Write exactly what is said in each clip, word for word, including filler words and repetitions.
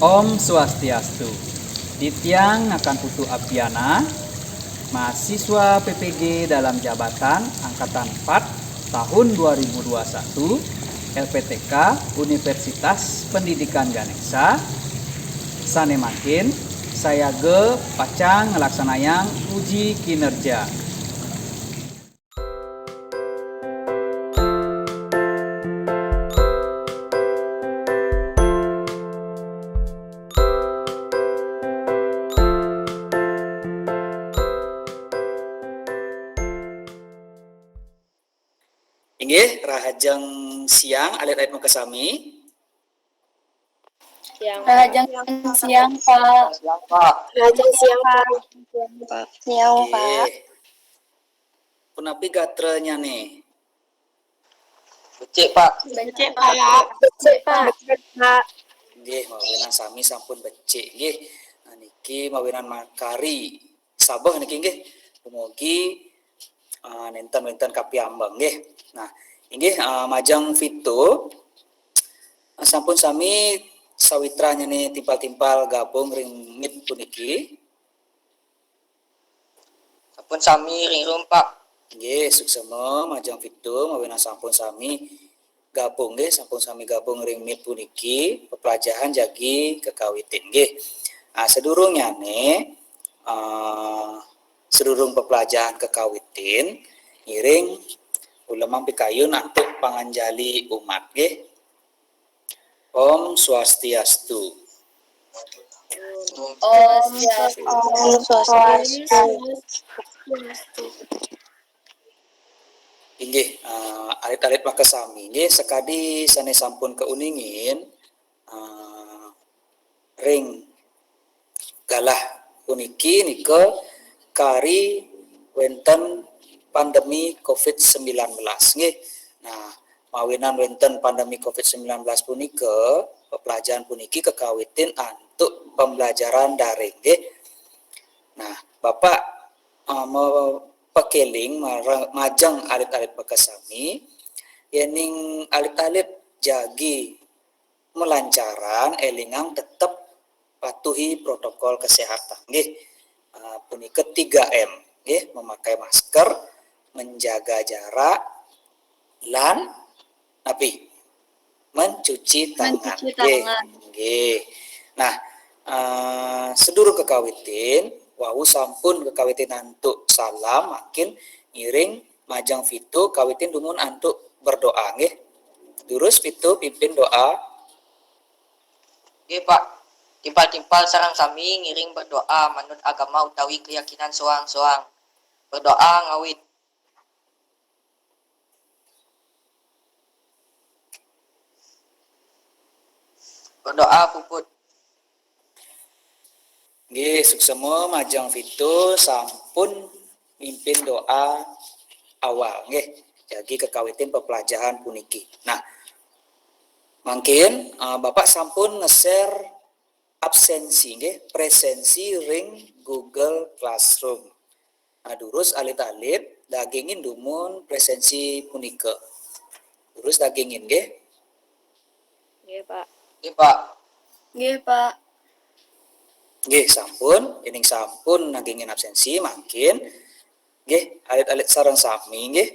Om Swastiastu. Titiang ngaran Putu Apiana, mahasiswa P P G dalam jabatan angkatan empat tahun dua ribu dua satu, L P T K Universitas Pendidikan Ganesha, sané mangkin sayaga pacang nglaksanayang uji kinerja. Inggih, rahajeng siang, alit-alit makasami. Siang. Rahajeng siang, Pak. Rahajeng siang, Pak. Siang, Pak. Inggih. Punapi gatrannyané? Becik, Pak. Becik, Pak. Becik, Pak. Nggih, mawinan sami sampun becik, nggih. Nah, niki mawinan makari sabeh niki, nggih. Dumugi, eh, nénten wénten kapiambeng, nggih. Nah, inggih, eh, majeng Vito, eh, sampun sami sawitranyané timpal-timpal gabung ring Meet puniki. Sampun sami ring room, Pak. Nggih, suksma majeng Vito, mawinan sampun sami gabung, nggih, sampun sami gabung ring Meet puniki, peplajahan jagi kakawitin, nggih. Ah, sadurungnyané, ah, sadurung peplajahan kakawitin, ngiring ulemang pikayun antuk panganjali umat, nggih. Om Swastiastu. Om Swastiastu. Inggih, eh, alit-alit makasami. Inggih, sakadi sané sampun kauningin, eh, ring galah puniki nika kari wénten pandemi covid sembilan belas, nggih. Nah, mawinan wénten pandemi covid sembilan belas punika, peplajahan puniki kakawitin antuk pembelajaran daring, nggih. Nah, Bapak, eh, me-, pakéling marang, majeng alit-alit makasami, yéning alit-alit jagi malancaran, élingang tetep patuhi protokol kesehatan, nggih. Ah, punika tiga M, nggih, memakai masker, menjaga jarak, lan napi? Mencuci tangan. Mencuci tangan. Nggih. Nah, ah, sadurung kakawitin, wau sampun kakawitin antuk salam, mangkin ngiring majeng Vito kawitin dumun antuk berdoa, nggih. Durus Vito pimpin doa. Nggih, Pak. Timpal-timpal sareng sami ngiring berdoa manut agama utawi keyakinan soang-soang. Berdoa ngawit. Berdoa puput. Nggih, suksma majeng Vito sampun mimpin doa awal, nggih. Jagi kakawitin peplajahan puniki. Nah, mangkin, eh, Bapak sampun nge-share absensi, nggih, presensi ring Google Classroom. Nah, durus alit-alit dagingin dumun presensi punika. Durus dagingin, nggih. Nggih, Pak. Nggih, Pak. Nggih, Pak. Nggih, sampun, yéning sampun dagingin absensi, mangkin. Nggih, alit-alit sareng sami, nggih.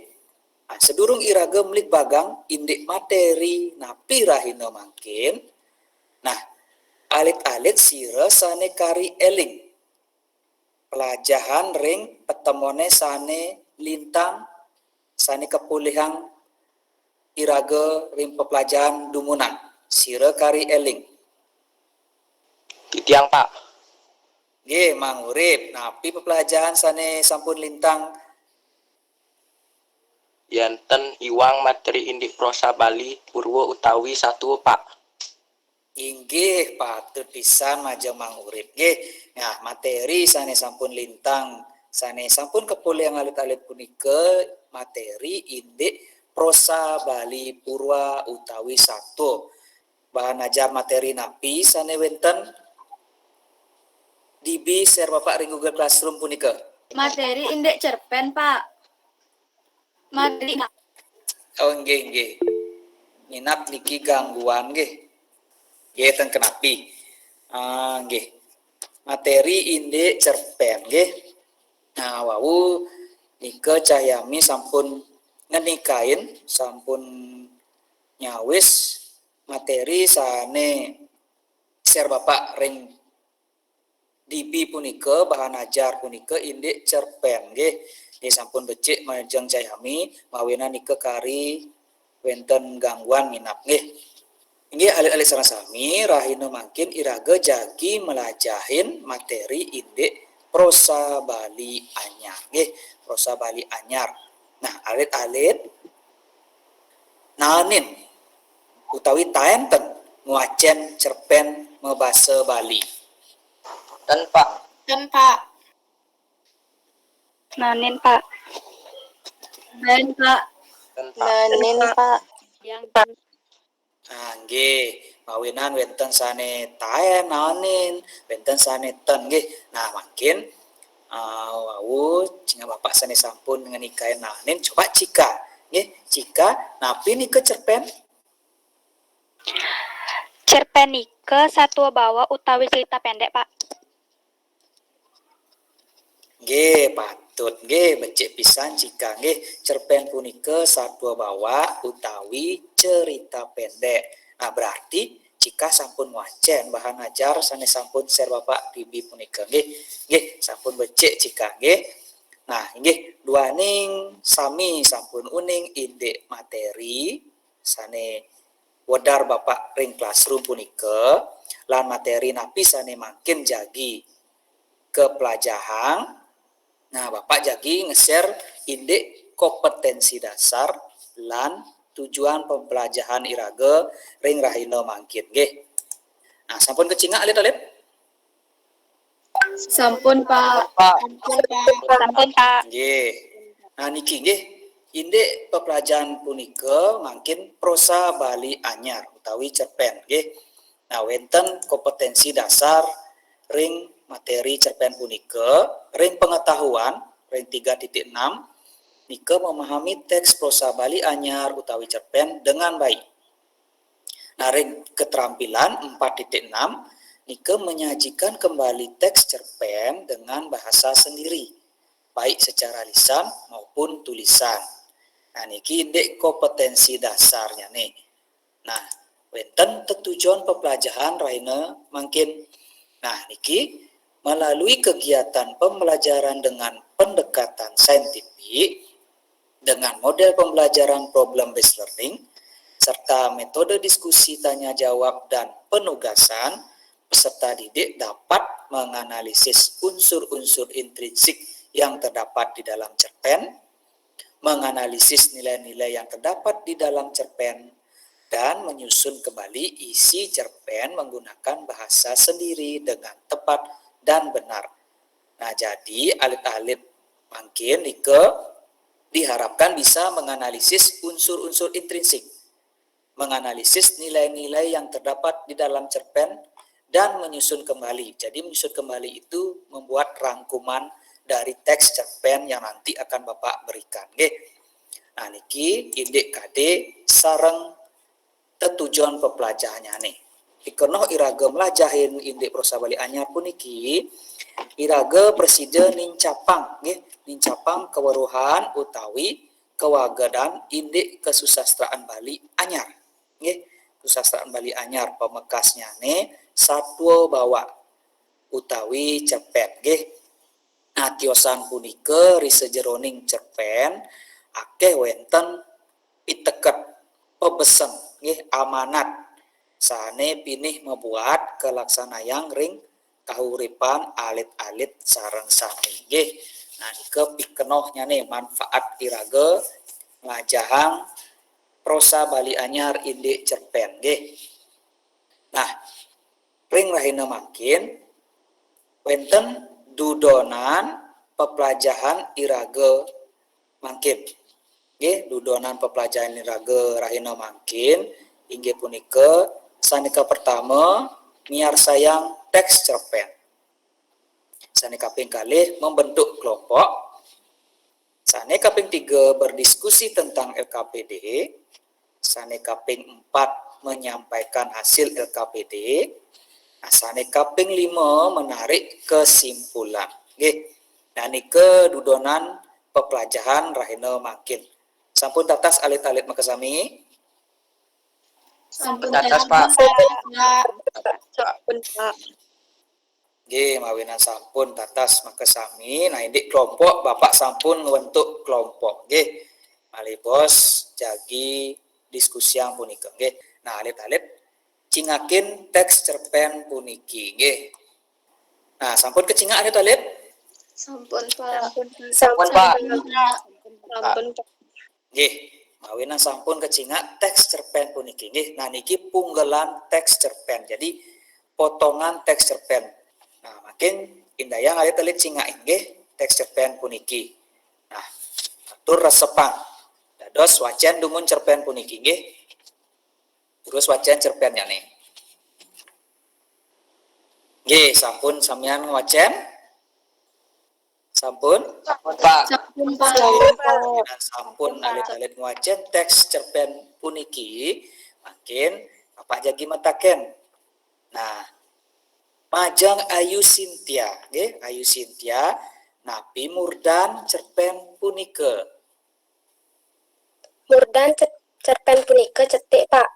Nah, sadurung iraga mligbagang indik materi napi rahina mangkin. Nah, alit-alit sira sané kari éling plajahan ring patemone sané lintang, sané kapolihang iraga ring peplajahan dumunan. Sira kari éling. Titiang, Pak. Nggih, Mang Urip. Napi peplajahan sané sampun lintang? Yénten iwang materi indik prosa Bali purwa utawi satua, Pak. Inggih, patut pisan majeng Mang Urip, nggih. Nah, materi sané sampun lintang, sané sampun kapolihang alit-alit punika materi indik prosa Bali purwa utawi satua. Bahan ajar materi napi sané wénten? Dibi share Bapak ring Google Classroom punika. Materi indik cerpen, Pak. Materi. Oh, nggih, nggih. Minab niki gangguan, nggih. Nggih, ten kenapi. Ah, nggih. Materi indik cerpen, nggih. Nah, wau nika Cahyami sampun ngenikain, sampun nyawis materi sane share Bapak ring D B punika, bahan ajar punika indik cerpen, nggih. Nggih, sampun becik majeng Cahyami, mawinan nika kari wenten gangguan minab, nggih. Inggih, alit-alit sareng sami, rahina mangkin iraga jagi mlajahin materi indik prosa Bali anyar, nggih, prosa Bali anyar. Nah, alit-alit naenin utawi taen ten ngwacen cerpen mabasa Bali? Ten, Pak. Ten, Pak. Naenin, Pak. Ten, Pak. Ten, Pak. Naenin, Pak. Yang Ah, nggih, mawinan wenten sane taen naenin, wenten sane ten, nggih. Nah, mangkin, ah, wau cingak Bapak sane sampun ngenikain naenin, coba Cika, nggih, Cika, napi nika cerpen? Cerpen nika satua bawa utawi cerita pendek, Pak. Nggih, patut. Nggih, becik pisan Cika. Nggih, cerpen punika satua bawa utawi cerita pendek. Nah, berarti Cika sampun ngwacen bahan ajar sane sampun share Bapak D B punika. Nggih, nggih, sampun becik Cika. Nggih. Nah, inggih, duaning sami sampun uning indik materi sane wedar Bapak ring classroom punika, lan materi napi sane mangkin jagi kaplajahang. Nah, Bapak jagi nge-share indik kompetensi dasar lan tujuan pembelajaran iraga ring rahina mangkin, nggih. Nah, sampun kacingak alit-alit? Sampun, Pak. Pak. Sampun, Pak. Sampun, Pak. Nggih. Nah, niki nggih, indik pepelajaran punika mangkin prosa Bali anyar utawi cerpen, nggih. Nah, wenten kompetensi dasar ring materi cerpen punika, ring pengetahuan, ring tiga titik enam, nika memahami teks prosa Bali anyar utawi cerpen dengan baik. Nah, ring keterampilan empat titik enam, nika menyajikan kembali teks cerpen dengan bahasa sendiri, baik secara lisan maupun tulisan. Nah, niki indik kompetensi dasarnya nih. Nah, wenten tetujon pepelajahan rahina mangkin. Nah, niki melalui kegiatan pembelajaran dengan pendekatan saintifik, dengan model pembelajaran problem based learning, serta metode diskusi tanya jawab dan penugasan, peserta didik dapat menganalisis unsur-unsur intrinsik yang terdapat di dalam cerpen, menganalisis nilai-nilai yang terdapat di dalam cerpen, dan menyusun kembali isi cerpen menggunakan bahasa sendiri dengan tepat dan benar. Nah, jadi alit-alit mangkin nika diharapkan bisa menganalisis unsur-unsur intrinsik, menganalisis nilai-nilai yang terdapat di dalam cerpen, dan menyusun kembali. Jadi, menyusun kembali itu membuat rangkuman dari teks cerpen yang nanti akan Bapak berikan, nggih. Nah, niki indik kade sareng tetujon pepelajahannya nih. Pikenoh iraga mlajahin indik prosa Bali anyar puniki, iraga prasida nincapang, nggih, nincapang kaweruhan utawi kawagedan indik kasusastraan Bali anyar. Nggih, kasusastraan Bali anyar pamekasnyane satua bawa utawi cerpen, nggih. Nah, tiosan punika ri sajeroning cerpen akeh wenten piteket, pebesen, nggih, amanat sane pinih mabuat kalaksanayang ring kahuripan alit-alit sareng sami, nggih. Nah, nika pikenohnyane manfaat iraga mlajahang prosa Bali anyar indik cerpen, nggih. Nah, ring rahina mangkin wenten dudonan pepelajahan iraga mangkin. Nggih, dudonan pepelajahan iraga rahina mangkin inggih punika, sane kapertama, miarsayang teks cerpen. Sane kaping kalih, membentuk kelompok. Sane kaping tiga, berdiskusi tentang L K P D. Sane kaping empat, menyampaikan hasil L K P D. Nah, sane kaping lima menarik kesimpulan. Nggih. Nah, nika dudonan peplajahan rahina mangkin. Sampun tatas alit-alit makasami? Sampun tatas, Pak. Sampun, Pak. Nggih, mawinan sampun tatas makasami. Nah, indik kelompok, Bapak sampun ngwentuk kelompok. Nggih. Malih bos jagi diskusiang punika. Nggih. Nah, alit-alit cingakin teks cerpen puniki. Nggih. Nah, sampun kecingak alit-alit? Sampun, Pak. Sampun, Pak. Sampun, Pak. Nggih, mawinan sampun kecingak teks cerpen puniki. Nggih, nah niki punggelan teks cerpen. Jadi potongan teks cerpen. Nah, mangkin indayang alit-alit cingak nggih teks cerpen puniki. Nah, atur resepang. Dados wacen dumun cerpen puniki nggih. Terus wacen cerpennya nih. Nggih, sampun samian ngwacen? Sampun? Pak. Sampun, Pak. Nah, sampun alit-alit ngwacen teks cerpen puniki, mangkin Bapak jagi metaken. Nah, majeng Ayu Sintia, nggih, Ayu Sintia, napi murdan cerpen punika? Murdan ce- cerpen punika cetik, Pak.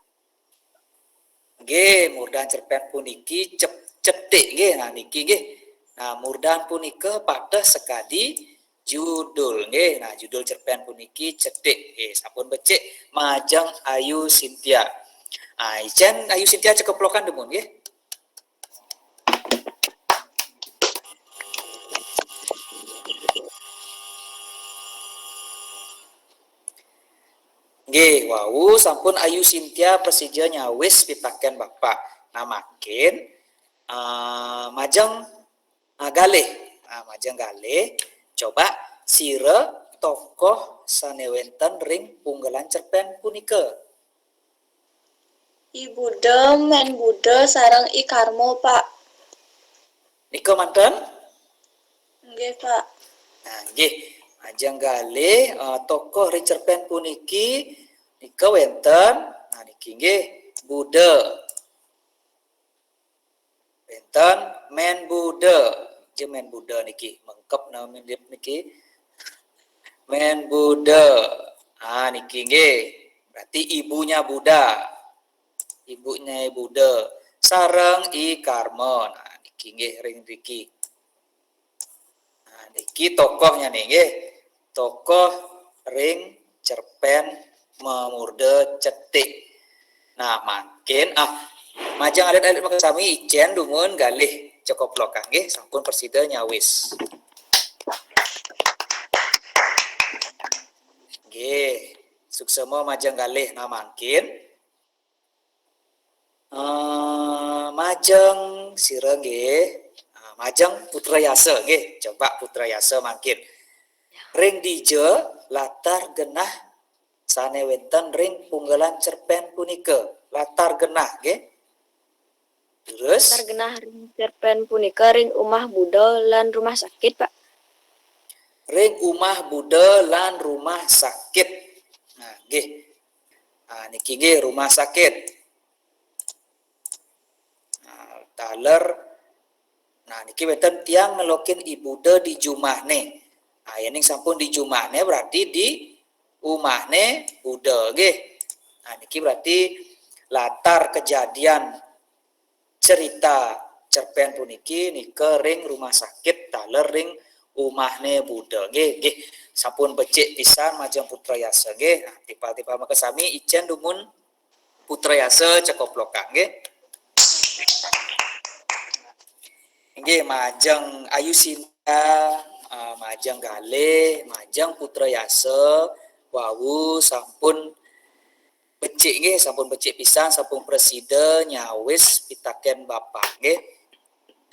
Nggih, murdan cerpen puniki cep- cetik nggih. Nah, niki nggih. Nah, murdan punika pateh sakadi judul nggih. Nah, judul cerpen puniki cetik. Nggih, sampun becik majeng Ayu Sintia. Ah, icen Ayu Sintia cekeplokan dumun nggih. Nggih, wau sampun Ayu Sintia prasida nyawis pitaken Bapak. Nah, mangkin eh, majeng eh, Galih. Nah, majeng Galih, coba sira tokoh sane wenten ring punggelan cerpen punika. I Buda, Men Buda, sareng I Karma, Pak. Nika manten? Nggih, Pak. Nah, nggih. Majeng Galih eh, tokoh ring cerpen puniki nika wenten. Nah, niki nggih Buda. Wenten Men Buda. Nggih Men Buda niki mengkep nama mirip niki. Men Buda. Ah, niki nggih. Berarti ibunya Buda. Ibunya Buda. Sareng I Karma. Nah, niki nggih ring niki. Nah, niki tokohnya nih nggih. Tokoh ring cerpen Mamurda Cetik. Nah, mangkin ah majeng alit-alit makasami icen dumun Galih cekoplokan nggih, sampun prasida nyawis. Nggih, suksema majeng Galih. Nah, mangkin eh, majeng sira nggih. Ah, majeng Putra Yasa nggih, coba Putra Yasa mangkin. Ring dija latar genah sane wenten ring punggelan cerpen punika? Latar genah nggih. Terus Latar genah ring cerpen punika ring umah Buda lan rumah sakit, Pak. Ring umah Buda lan rumah sakit. Nah, nggih. Nah, niki nggih rumah sakit. Nah, taler. Nah, niki wenten tiang nelokin I Buda di jumahne. Nah, yening sampun di jumahne berarti di umahne Buda nggih. Nah, niki berarti latar kejadian cerita cerpen puniki nika ring rumah sakit taler ring umahne Buda nggih. Nggih, sampun becik pisan majeng Putra Yasa nggih. Nah, timpal-timpal makasami icen dumun Putra Yasa cekoplokan nggih. Nggih, majeng Ayu Sinta, eh, majeng Galih, majeng Putra Yasa wau sampun becik nggih, sampun becik pisan, sampun prasida nyawis pitaken Bapak nggih.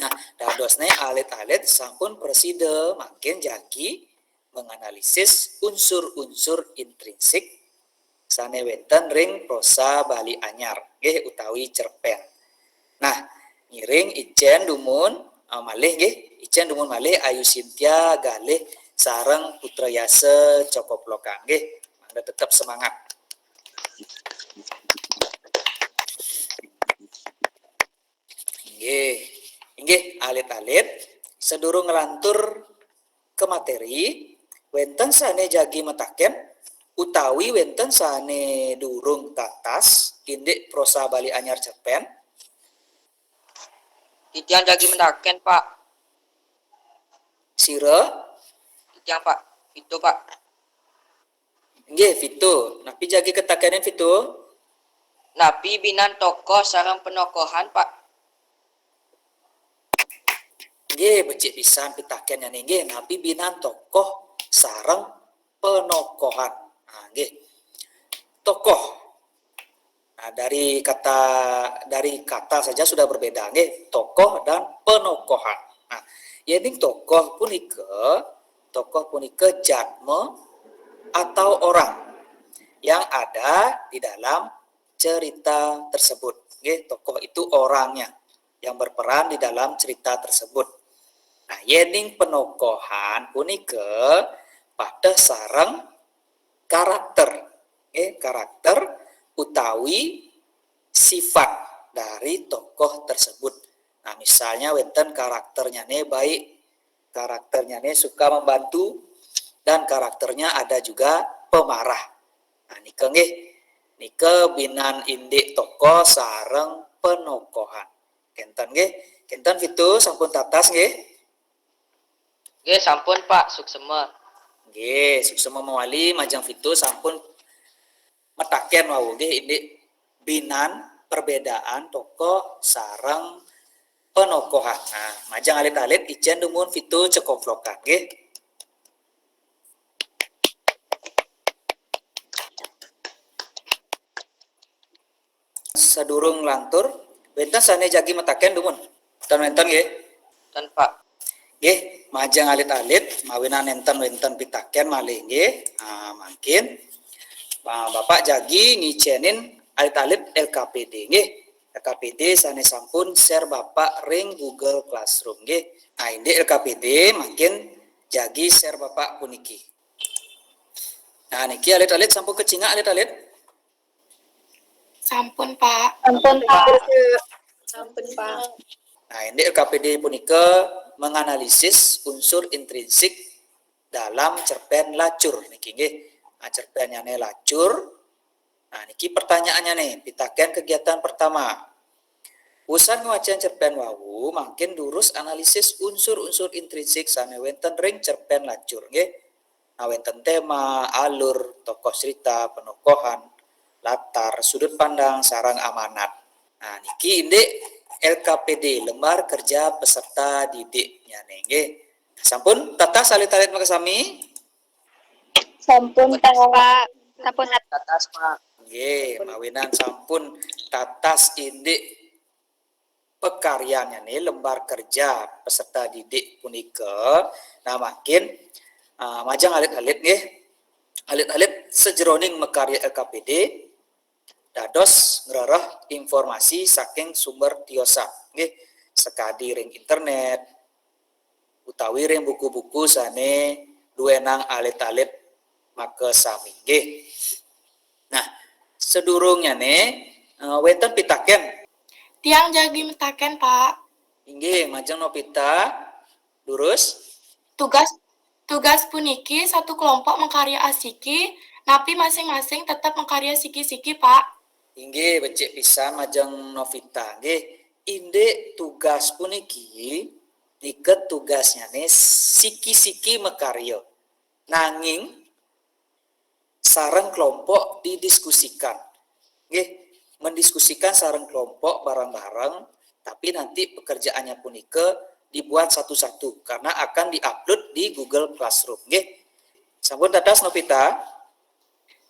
Nah, dadosne alit-alit sampun prasida mangkin jagi menganalisis unsur-unsur intrinsik sane wenten ring prosa Bali Anyar nggih utawi cerpen. Nah, ngiring icen dumun eh, malih nggih, icen dumun malih Ayu Sintia Galih sareng Putra Yasa cekoplokan nggih. Mangda tetep semangat. Nggih, inggih alit-alit, sedurung nglantur ke materi, wénten sané jagi metaken utawi wénten sané durung tatas indik prosa Bali Anyar cerpén? Titiang jagi metaken, Pak. Sira? Titiang, Pak. Vito, Pak. Nggih, Vito. Napi jagi ketakenin, Vito? Napi binan tokoh sareng penokohan, Pak? Nggih, becik pisan pitakennyané nggih. Napi binan tokoh sareng penokohan? Nah, nggih. Tokoh. Nah, dari kata dari kata saja sudah berbeda nggih, tokoh dan penokohan. Nah, yéning tokoh punika, tokoh punika jadma atau orang yang ada di dalam cerita tersebut. Nggih, tokoh itu orangnya yang berperan di dalam cerita tersebut. Nah, yéning penokohan punika pateh sareng karakter, nggih, karakter utawi sifat dari tokoh tersebut. Nah, misalnya wénten karakternyané baik, karakternyané suka membantu, dan karakternya ada juga pemarah. Nah, nika nggih, nika binan indik tokoh sareng penokohan. Kénten nggih, kénten Vito sampun tatas nggih? Nggih, sampun, Pak, suksema. Nggih, suksema mawali majeng Vito sampun metaken wau nggih indik binan perbedaan tokoh sareng penokohan. Nah, majeng alit-alit icén dumun Vito cekoplokan nggih. Sadurung nglantur, wénten sané jagi metaken dumun? Ten wénten nggih? Ten, Pak. Nggih, majeng alit-alit mawinan nénten wénten pitakén malih nggih. Ah, mangkin Ba- Bapak jagi ngicénin alit-alit L K P D nggih. L K P D sané sampun share Bapak ring Google Classroom nggih. Nah, indik L K P D mangkin jagi share Bapak puniki. Nah, niki alit-alit sampun kacingak alit-alit? Sampun, Pak. Sampun, Pak. Sampun, Pak. Nah, indik L K P D punika menganalisis unsur intrinsik dalam cerpén lacur niki nggih. Nah, cerpénnyané lacur. Nah, niki pertanyaannyané, pitakén kegiatan pertama. Wusan ngwacén cerpén wau, mangkin durus analisis unsur-unsur intrinsik sané wénten ring cerpén lacur nggih. Nah, wénten tema, alur, tokoh cerita, penokohan, latar, sudut pandang, sareng amanat. Nah, niki indik L K P D, lembar kerja peserta didiknyané nggih. Sampun tatas alit-alit makasami? Sampun, Pak. Sampun. Tatas, Pak. Nggih, mawinan sampun tatas indik pekaryanyané lembar kerja peserta didik punika. Nah, mangkin ah, majeng alit-alit nggih. Alit-alit sajeroning makarya L K P D dados ngrereh informasi saking sumber tiosan nggih, sakadi ring internet utawi ring buku-buku sané duénang alit-alit makasami nggih. Nah, sadurungnyané eh, wénten pitakén. Tiang jagi metaken, Pak. Inggih, majeng Novita. Durus. Tugas tugas puniki satu kelompok makarya asiki, napi masing-masing tetep makarya siki-siki, Pak. Inggih, becik pisan majeng Novita. Nggih, indik tugas puniki nika tugasnyané siki-siki makarya. Nanging sareng kelompok didiskusikan. Nggih, mendiskusikan sareng kelompok bareng-bareng, tapi nanti pekerjaannya punika dibuat satu-satu karena akan diupload di Google Classroom nggih. Sampun tatas Novita?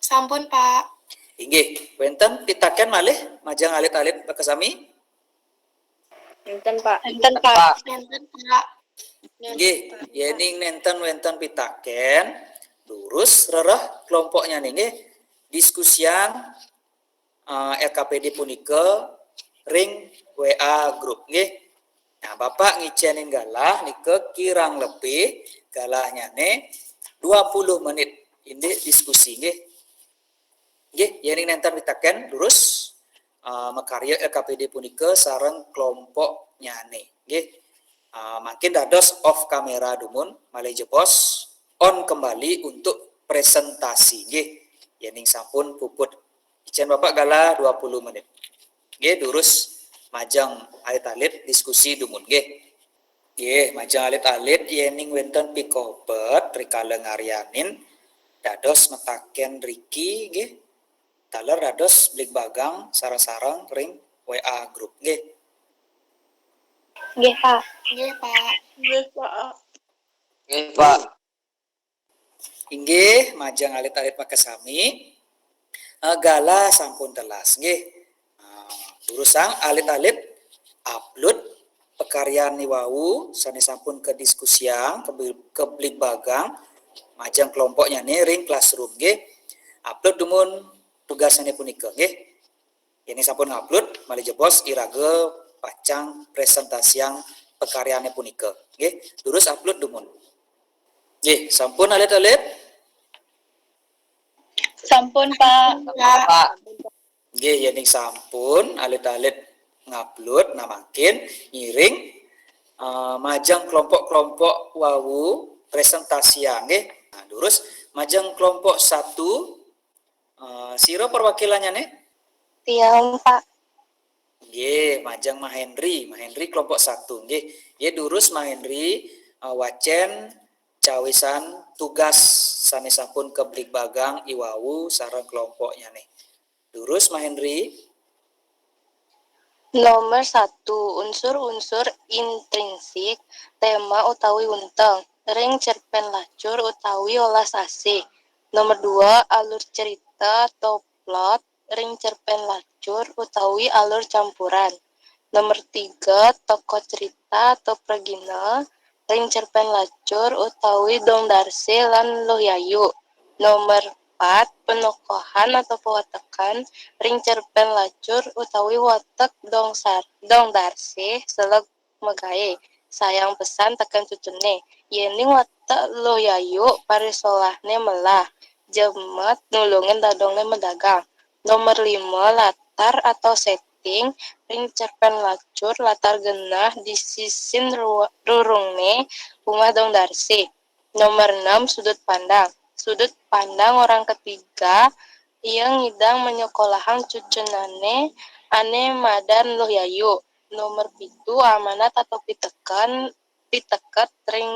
Sampun, Pak. Inggih, wénten pitakén malih majeng alit-alit makasami? Enten, Pak. Enten, Pak. Enten, Pak. Nggih, yéning nénten wénten pitakén, durus rereh kelompoknyané nggih. Diskusian eh, L K P D punika ring W A group nggih. Nah, Bapak ngicénin galah nika kirang lebih galahnyané dua puluh menit indik diskusi nggih. Nggih, yéning nénten pitakén durus eh, makarya L K P D punika sareng kelompok nyane, nggih. Ah, mangkin dados off kamera dumun, malih jebos on kembali untuk presentasi, nggih. Yening sampun puput. Icen Bapak galah dua puluh menit. Nggih, durus majeng alit-alit diskusi dumun, nggih. Nggih, majeng alit-alit yening wenten pikobet rikala ngaryanin dados metaken riki, nggih. Taler dados bligbagang sareng-sareng ring W A group, nggih. Nggih, Pak. Nggih, Pak. Nggih, Pak. Inggih, majeng alit-alit makasami. Eh, galah sampun telas, nggih. Eh, durusang alit-alit upload pakaryan niwau sane sampun kediskusiang, kebi-, kebligbagang majeng kelompoknyane ring classroom, nggih. Upload dumun tugasane punika, nggih. Yening sampun ngupload, malih jebos iraga pacang presentasiang pakaryane punika, nggih. Durus upload dumun. Nggih, sampun alit-alit? Sampun, Pak. Pak. Nggih, yening sampun alit-alit ngupload, nah mangkin ngiring eh, majeng kelompok-kelompok wau presentasiang, nggih. Nah, durus majeng kelompok satu, eh, sira perwakilannyane? Tiang, Pak. Nggih, majeng Mah Henry, Mah Henry kelompok satu, nggih. Nggih, durus Mah Henry, eh, wacen cawisan tugas sane sampun kebligbagang iwau sareng kelompoknyane. Durus Mah Henry. Nomor satu, unsur-unsur intrinsik, tema utawi unteng, ring cerpen lacur utawi welas asih. Nomor dua, alur cerita atau plot, ring cerpen lacur utawi alur campuran. Nomor tiga, tokoh cerita atau pragina, ring cerpen lacur utawi dong darse lan luh yayu. Nomor empat, penokohan atau pewatekan, ring cerpen lacur utawi watek dong sar, dong darse seleg magae, sayang pesan teken cucune. Yening watek luh yayu, parisolahne melah, jemet nulungin dadongne medagang. Nomor lima, latar atau setting, ring cerpen lacur, latar genah di sisin ru-, rurungne umah dong darse. Nomor enam, sudut pandang. Sudut pandang orang ketiga, ia ngidang manyekolahang cucunane ane madan luh yayu. Nomor pitu, amanat atau piteken, piteket ring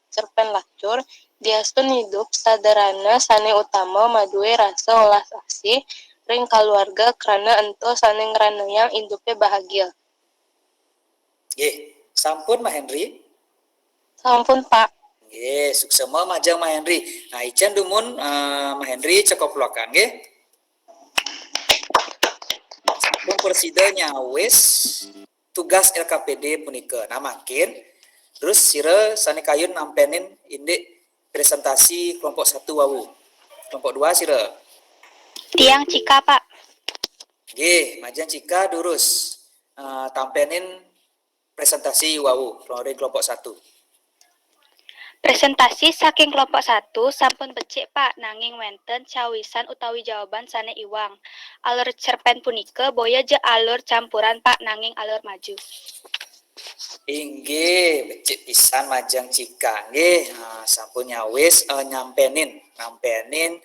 cerpen lacur, diastun idup sadarana sane utama madue rasa welas asih ring kaluarga krana ento sane ngranayang idupe bahagia. Nggih, sampun Mah Henry? Sampun, Pak. Nggih, suksema majeng Mah Henry. Nah, icen dumun eh, Mah Henry cekoplokan, nggih. Sampun prasida nyawis tugas L K P D punika. Nah, mangkin terus sira sane kayun nampenin indik presentasi kelompok satu wau. Kelompok dua sira. Tiang Cika, Pak. Nggih, majeng Cika durus eh, tampenin presentasi wau ring kelompok satu. Presentasi saking kelompok satu sampun becik, Pak, nanging wenten cawisan utawi jawaban sane iwang. Alur cerpen punika boya ja alur campuran, Pak, nanging alur maju. Inggih, becik pisan majeng Cika. Nggih, nah, sampun nyawis eh, nyampenin, nampenin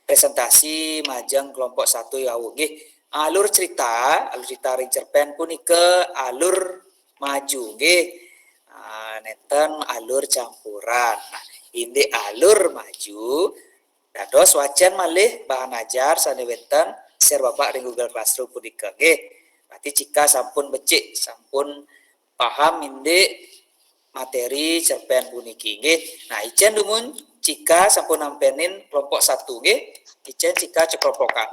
presentasi majeng kelompok satu wau. Nggih, alur cerita, alur cerita ring cerpen punika alur maju, nggih. Ah, nenten alur campuran. Nah, indik alur maju dados wacen malih bahan ajar sane wenten share Bapak ring Google Classroom punika, nggih. Berarti Cika sampun becik, sampun paham indik materi cerpen puniki, nggih. Nah, icen dumun Cika sampun nampenin kelompok satu, nggih. Icen Cika cekoplokan.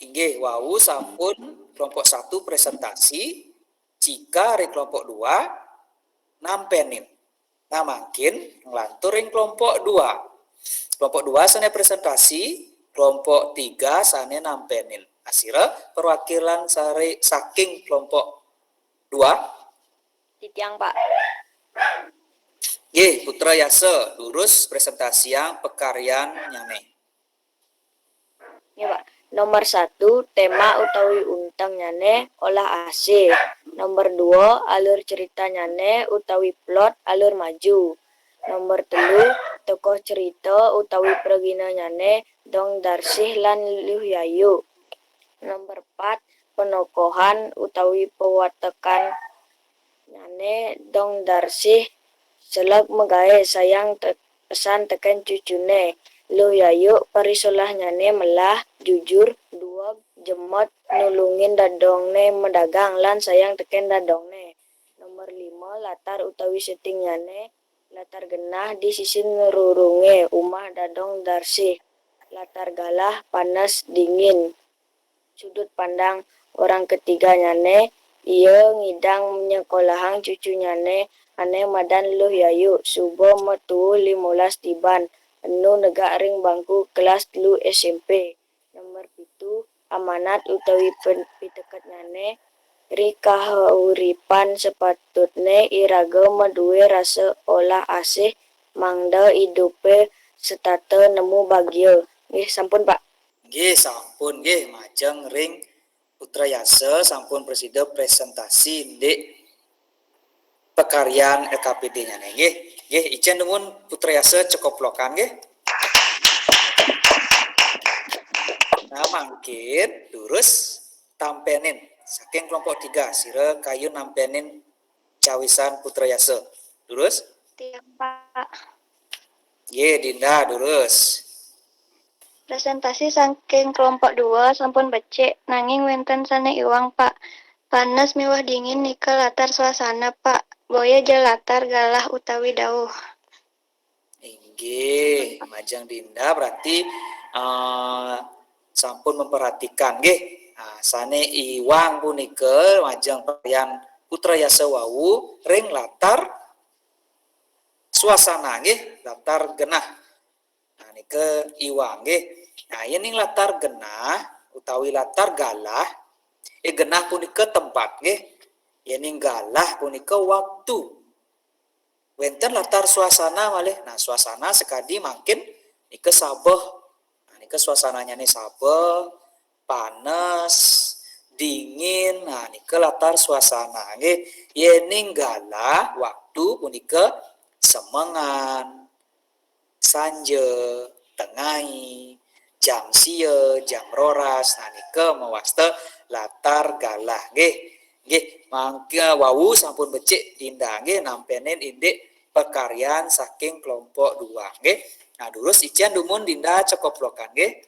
Inggih, wau sampun kelompok satu presentasi, Cika ring kelompok dua nampenin. Nah, mangkin nglantur ring kelompok dua. Kelompok dua sane presentasi, kelompok tiga sane nampenin. Asira perwakilan sare saking kelompok dua. Titiang, Pak. Nggih, Putra Yasa, durus presentasiang pakaryannyane. Ya, Pak. Nomor satu, tema utawi untengnyané olah asih. Nomor dua, alur critannyané utawi plot alur maju. Nomor telu, tokoh crita utawi praginanyané Dong Darsih lan Luh Yayu. Nomor pat, penokohan utawi pewatekan nyané Dong Darsih seleg magaé sayang te-, pesan tekén cucuné. Luh Yayu parisolahnyané melah jujur, duweg, jemet, nulungin dadongné madagang lan sayang tekén dadongné. Nomor lima, latar utawi settingnyané latar genah di sisin rurungé umah dadong Darsih. Latar galah panas dingin. Sudut pandang orang ketigannyané, ia ngidang nyekolahang cucunyané ané madan Luh Yayu, suba matuwuh limolas tiban, enu negak ring bangku kelas telu S M P. Nomor pitu, amanat utawi pen-, piteketnyané, ri kauripan sepatutné iraga madué rasa olah asih mangda idupé setata nemu bagia. Nggih, sampun, Pak. Nggih, sampun nggih, majeng ring Putra Yasa sampun prasida presentasi indik pakaryan L K P D-nyané nggih. Nggih, icén dumun Putra Yasa cekoplokan nggih. Nah, mangkin durus tampénin saking kelompok tiga, sira kayun nampénin cawisan Putra Yasa. Durus? Tiang, Pak. Nggih, Dinda, durus. Presentasi saking kelompok dua sampun becik, nanging wénten sané iwang, Pak. Panas miwah dingin nika latar suasana, Pak. Boya ja latar galah utawi dauh. Inggih, majeng Dinda berarti, eh, sampun memperhatikan nggih. Nah, sané iwang punika majeng pakaryan Putra Yasa wau ring latar suasana nggih, latar genah. Nah, nika iwang nggih. Nah, yéning latar genah utawi latar galah, eh, genah punika tempat nggih. Yéning galah punika waktu. Wénten latar suasana malih. Nah, suasana sakadi mangkin nika sabeh. Nah, nika suasananyané sabeh, panas, dingin. Nah, nika latar suasana nggih. Yéning galah waktu punika semengan, sanja, tengai, jam sia, jam roras. Nah, nika mawasta latar galah nggih. Nggih, mangke wau sampun becik Dinda nggih nampénin indik pakaryan saking kelompok dua nggih. Nah, durus icén dumun Dinda cekoplokan nggih.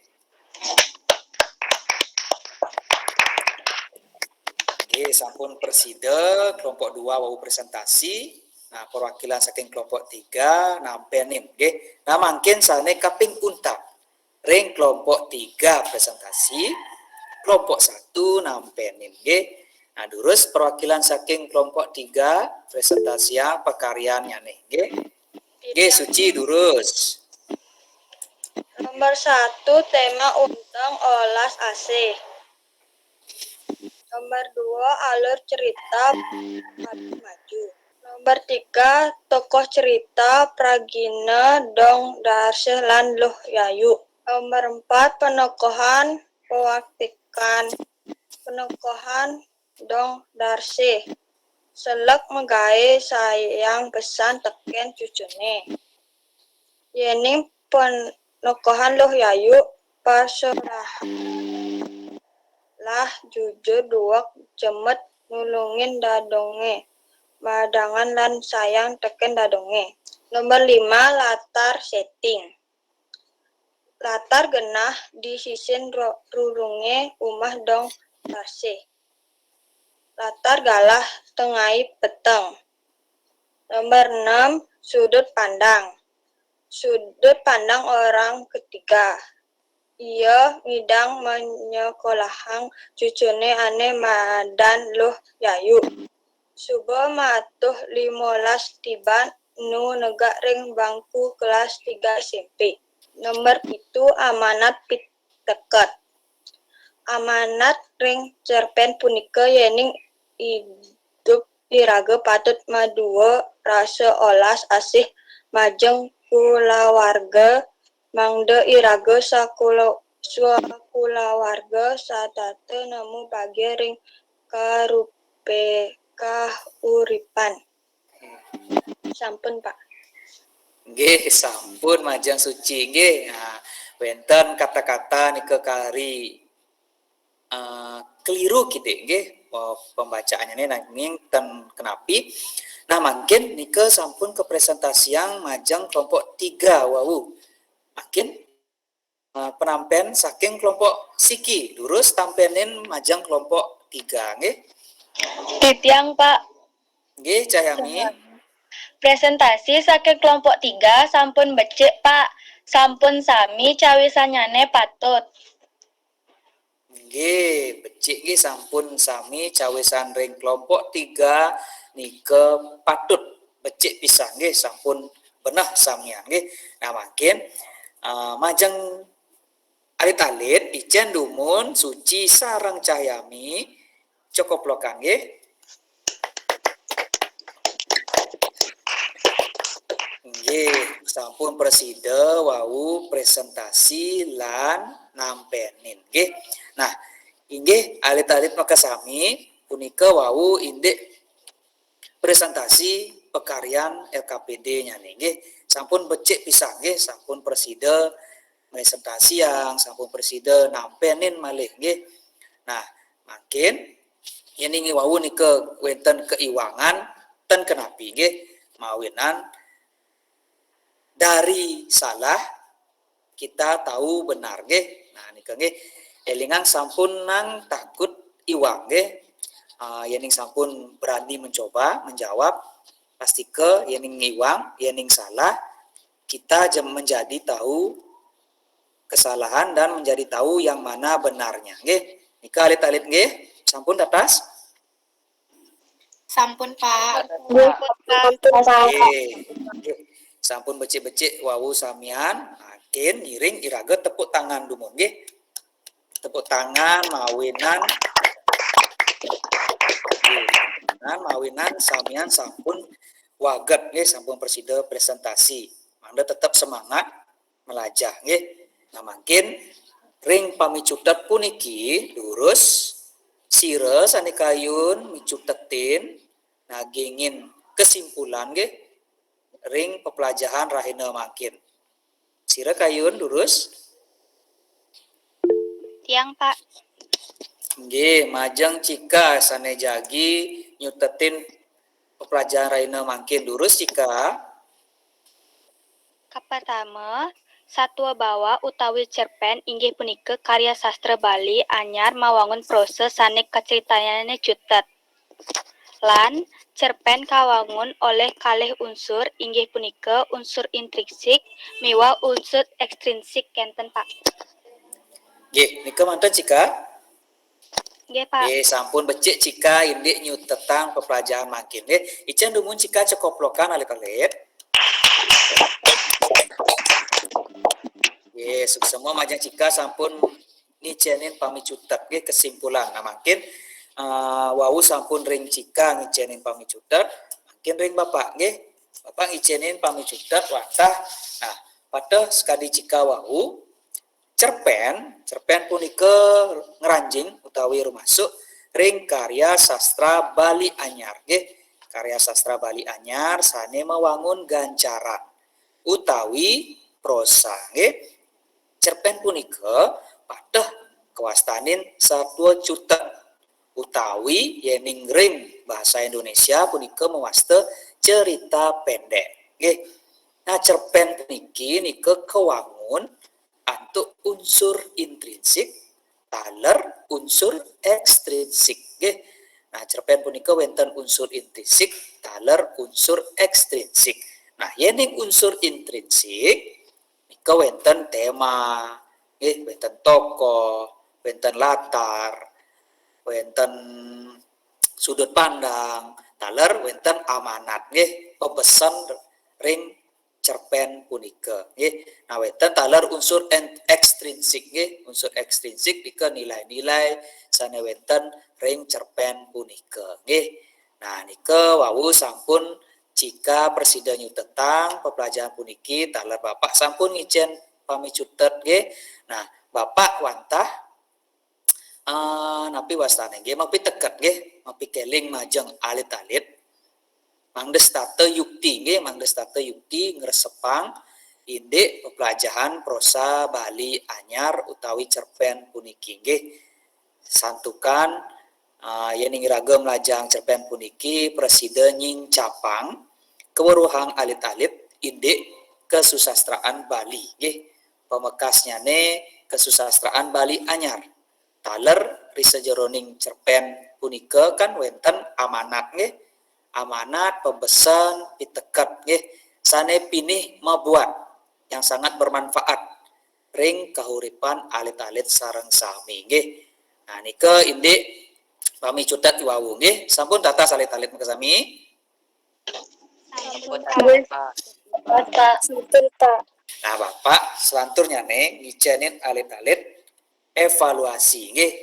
Nggih, sampun prasida kelompok dua wau presentasi. Nah, perwakilan saking kelompok tiga nampénin nggih. Nah, mangkin sané kaping untat ring kelompok tiga presentasi, kelompok satu nampénin nggih. Nah, durus perwakilan saking kelompok tiga presentasiang pakaryanyané nggih. Nggih, Suci, durus. Nomor satu, tema unteng olas asih. Nomor dua, alur cerita maju. Nomor tiga, tokoh cerita pragina Dong Darsih lan Luh Yayu. Nomor empat, penokohan pewaktikan. Penokohan Dong Darsih seleg magaé sayang pesan tekén cucuné. Yéning penokohan Luh Yayu, pasorahan lah jujur, duweg, jemet, nulungin dadongé, madangan lan sayang tekén dadongé. Nomor lima, latar setting. Latar genah di sisin ro-, rurungé umah Dong Darsih. Latar galah tengai peteng. Nomor enam, sudut pandang. Sudut pandang orang ketiga. Ia ngidang manyekolahang cucuné ané madan Luh Yayu. Suba matuwuh limolas tiban nu negak ring bangku kelas tiga S M P. Nomor pitu, amanat piteket. Amanat ring cerpén punika yéning idup iraga patut madua rasa olas asih majeng kulawarga, mangda iraga sakula-, swakulawarga satata nemu pageh ring karupe-, kahuripan. Sampun, Pak. Nggih, sampun majeng suci nggih. Nah, wenten kata-kata nika kari eh, keliru kidik nggih eh, pembacaannya nanging ten kenapi. Nah, mangkin nika sampun kepresentasiang majeng kelompok tiga wau. Mangkin eh, penampen saking kelompok siki, durus tampenin majeng kelompok tiga nggih. Titiang, Pak. Nggih, Cahyami. Presentasi saking kelompok tiga sampun becik, Pak. Sampun sami cawisanyane patut. Nggih, becik nggih sampun sami cawisan ring kelompok tiga nika patut becik pisan nggih, sampun beneh samian nggih. Nah, mangkin eh, majeng alit-alit icen dumun Suci sareng Cahyami cokoplokan nggih. Nggih, sampun prasida wau presentasi lan nampenin nggih. Nah, inggih alit-alit makasami punika wau indik presentasi pakaryan L K P D-nyane nggih. Sampun becik pisan nggih, sampun prasida presentasiang, sampun prasida nampenin malih nggih. Nah, mangkin yening wau nika wenten keiwangan ten kenapi nggih, mawinan dari salah kita tahu benar nggih. Nah, nika nggih elingang sampun nang takut iwang nggih. Uh, yening sampun berani mencoba menjawab, pastika yening ngiwang, yening salah, kita menjadi tahu kesalahan dan menjadi tahu yang mana benarnya nggih. Nika alit-alit nggih, sampun tatas? Sampun, Pak. Nggih, nggih. Sampun becik-becik wau samian, mangkin ngiring iraga tepuk tangan dumun nggih. Tepuk tangan mawinan nggih, tangan mawinan samian sampun waget nggih, sampun prasida presentasi. Mangda tetep semangat melajah nggih. Nah, mangkin ring pamicutet puniki durus sira sane kayun micutetin nagingin kesimpulan nggih ring pepelajahan rahina mangkin. Sira kayun durus? Tiang, Pak. Nggih, majeng Cika sane jagi nyutetin pepelajahan rahina mangkin, durus Cika? Kapertama, satwa bawa utawi cerpen inggih punika karya sastra Bali anyar mawangun prosa sane kacritayane cutet. Lan cerpen kawangun oleh kalih unsur inggih punika unsur intrinsik miwah unsur ekstrinsik kenten, Pak. Nggih, nika manten Cika? Nggih, Pak. Nggih, sampun becik Cika indik nyutetang pepelajahan mangkin nggih. Icen dumun Cika cekoplokan alit-alit. Nggih, suksema majeng Cika sampun ngicenin pamicutet nggih kesimpulan. Nah, mangkin uh, wau sampun ring Cika ngicenin pamicutet, mangkin ring Bapak nggih. Bapak ngicenin pamicutet wantah. Nah, pateh sekadi Cika wau cerpen, cerpen punika ngranjing utawi rumasuk ring karya sastra Bali Anyar nggih. Karya sastra Bali Anyar sane mawangun gancaran utawi prosa nggih. Cerpen punika pateh kawastanin satwa cutet utawi yening ring bahasa Indonesia punika mawasta cerita pendek nggih. Nah, cerpen puniki nika kawangun antuk unsur intrinsik taler unsur ekstrinsik nggih. Nah, cerpen punika wenten unsur intrinsik taler unsur ekstrinsik. Nah, yening unsur intrinsik nika wenten tema nggih, wenten tokoh, wenten latar, wenten sudut pandang, taler wenten amanat nggih, pepesen ring cerpen punika nggih. Nah, wenten taler unsur ekstrinsik nggih, unsur ekstrinsik nika nilai-nilai sane wenten ring cerpen punika nggih. Nah, nika wau sampun Cika prasida nyutetang pepelajaran puniki taler Bapak sampun ngicen pamicutet nggih. Nah, Bapak wantah, eh, napi wastane nggih, mapiteket nggih, mapikéling majeng alit-alit. Mangda setata yukti nggih, mangda setata yukti ngresepang indik peplajahan prosa Bali anyar utawi cerpen puniki nggih. Santukan, eh, yen ing iraga mlajahang cerpen puniki prasida nyincapang kaweruhang alit-alit indik kasusastraan Bali nggih. Pamekasnyane kasusastraan Bali anyar. Taler ri sajeroning cerpen punika kan wenten amanat nggih. Amanat, pabesen, piteket nggih, sane pinih mabuat yang sangat bermanfaat ring kahuripan alit-alit sareng sami nggih. Nah, nika indik pamicutet iwau nggih. Sampun tatas alit-alit makasami? Sampun, Pak. Sampun, Pak. Nah, Bapak selanturnyane ngicenin alit-alit evaluasi nggih.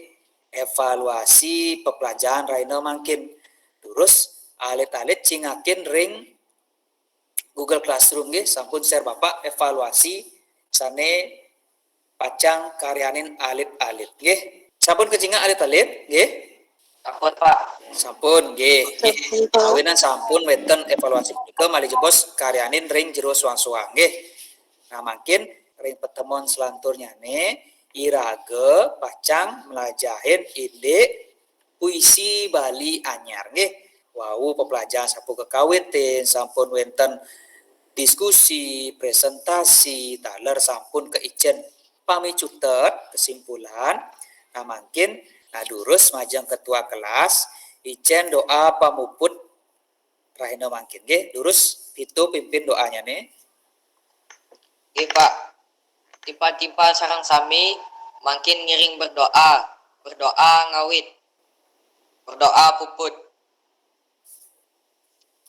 Evaluasi peplajahan rahina mangkin. Terus alit-alit cingakin ring Google Classroom nggih, sampun share Bapak evaluasi sane pacang karyanin alit-alit nggih. Sampun kacingak alit-alit nggih? Sampun, Pak. Sampun nggih. Awinan sampun wenten evaluasi punika malih jebos karyanin ring jero suang-suang nggih. Nah, mangkin ring pertemuan selanturnyane iraga pacang mlajahin indik puisi Bali anyar nggih. Wau peplajahan sampun kakawitin, sampun wenten diskusi, presentasi, taler sampun kaicen pamicutet, kesimpulan. Nah, mangkin nah durus majeng ketua kelas, icen doa pamuput rahina mangkin nggih. Durus Vito pimpin doanyane. Nggih, Pak. Timpal-timpal sareng sami mangkin ngiring berdoa. Berdoa ngawit. Berdoa puput.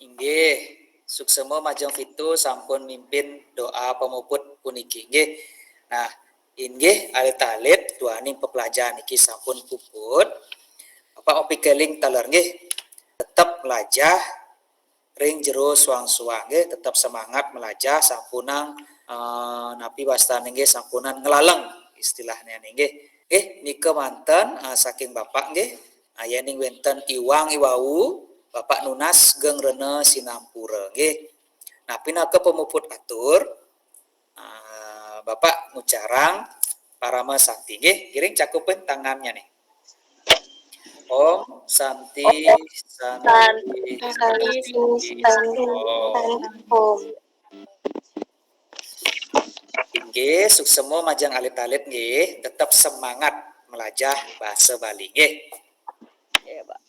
Inggih, suksema majeng Vito sampun mimpin doa pamuput puniki nggih. Nah, inggih alit-alit duaning peplajahan niki sampun puput. Bapak mapikéling taler nggih. Tetep mlajah ring jero suang-suang nggih, tetep semangat mlajah sampunang eh, napi wastane nggih sampunang nglaleng istilahnya nggih. Nggih, nika manten eh, saking Bapak nggih. Ah, yening wenten iwang iwau, Bapak nunas geng rena sinampura nggih. Nah, pinaka pamuput atur, ah, Bapak ngucarang parama santi nggih. Giring cakupin tangannya nih. Om Santi Santi Santi Om. Nggih, suksema majeng alit-alit nggih, tetep semangat melajah bahasa Bali nggih. Iya, Pak.